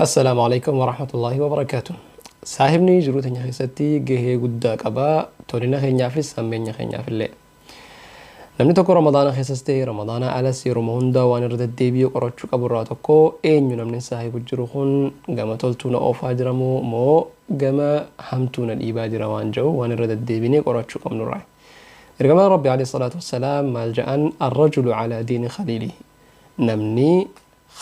Assalaamu alaikum warahmatullaahi wabarakaatu. Saahibni jiruu teenya keessatti gahee guddaa qaba. Tolina keenyaafis hammeenya keenyaafillee. Namni tokko Ramadaana keessas ta'e Ramadaana alas yeruma hundaa waan irra deddeebi'ee qorachuu qabu irraa tokko eenyu namni saahibu jiru kun gama toltuu na oofaa jira moo moo gama hamtuu na dhiibaa jira waan jedhu waan irra deddeebinee qorachuu qabnu irraa. Ergamaan Rabbi alayhi salaatu wassalaam maal jedhan? Arrajulu calaa diini khaliilihi. Namni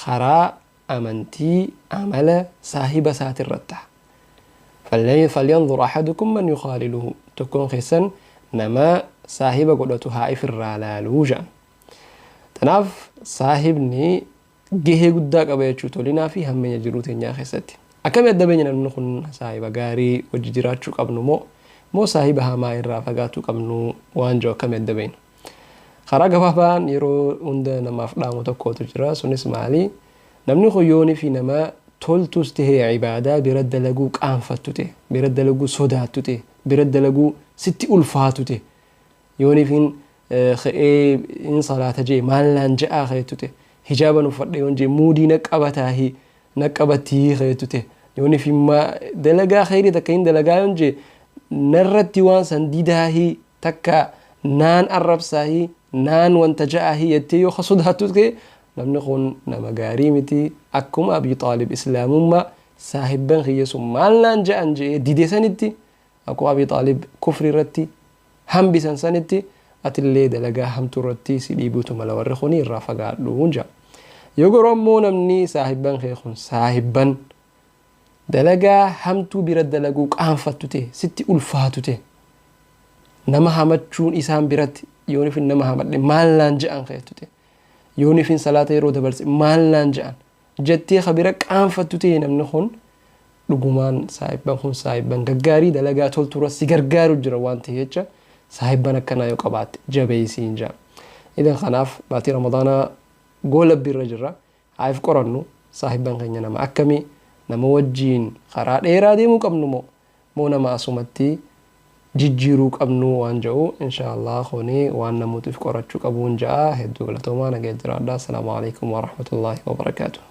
karaa amantii amala saahiba isaatirratti ta'a. Falyanzur ahadukum man yukhaaliluhu. Tokkoon keessan nama saahiba godhatu haa ifirraa laaluu jedhan. Tanaaf saahibni gahee guddaa qaba jechuu tolinaa fi hammeenya jiruu teenyaa keessatti. Akkami adda beenya namni kun saahiba gaarii wajji jiraachuu qabnu moo moo saahiba hamaa irraa fagaatuu qabnu waan jiru akkami adda beenya? Karaa gabaabaan yeroo hunda namaaf dhaamu tokkotu jira. Sunis maali? Namni kun yoonii fi nama toltus tahee ibaadaa bira dalaguu qaanfattu ta'e, bira dalaguu sodaattu ta'e, bira dalaguu sitti ulfaatu ta'e, yoonii fi ka'ee hin salaata jee maal naan je'aa ka'eettu ta'e, hijaaban uffadhe yoon jee muudii na qabataahi na qabattii ka'eettu ta'e, yoonii fi dalagaa khayrii takka hin dalagaa yoon jee narratti waan san didaahi takka naan arrabsaahi naan wanta ja'aahi jettee yoo ka sodaattu ta'e, namni kun nama gaarii miti. Akkuma Abii Xaalib islaamummaa saahibban kiyya sun maal naan ja'an je'ee dide sanitti, akkuma Abii Xaalib kufri irratti hambisan sanitti, atillee dalagaa hamtuu irratti si dhiibuutu mala, warri kuni irraa fagaadhu ja'a. Yoo garuu ammoo namni saahibban kee kun saahibban dalagaa hamtuu bira dalaguu qaanfattu ta'e, sitti ulfaatu ta'e, nama hamachuun isaan biratti yoonifin nama hamadhe maal naan je'an ka'ettu ta'e, yoonifin salaata yeroo dabarse maal naan je'an jettee ka bira qaanfattu ta'e, namni kun dhugumaan saahibban kun saahibban gaggaarii dalagaa toltuurra si gargaaru jira waan ta'e jecha saahibban akkanaa yoo qabaatte jabeeysiin ja'a. Idan kanaaf baatii Ramadaanaa goolabbii irra jirra. Haa if qorannu, saahibban keenya nama akkamii? Nama wajjiin karaa dheeraa deemuu qabnu moo moo nama asumatti jijjiiruu qabnu waan jedhu insha Allah kuni waan namoota if qorachuu qabuun ja'a. Hedduu galatoomaa, nagaya jiraadha. Assalaamu alaikum warahmatullaahi wabarakaatuh.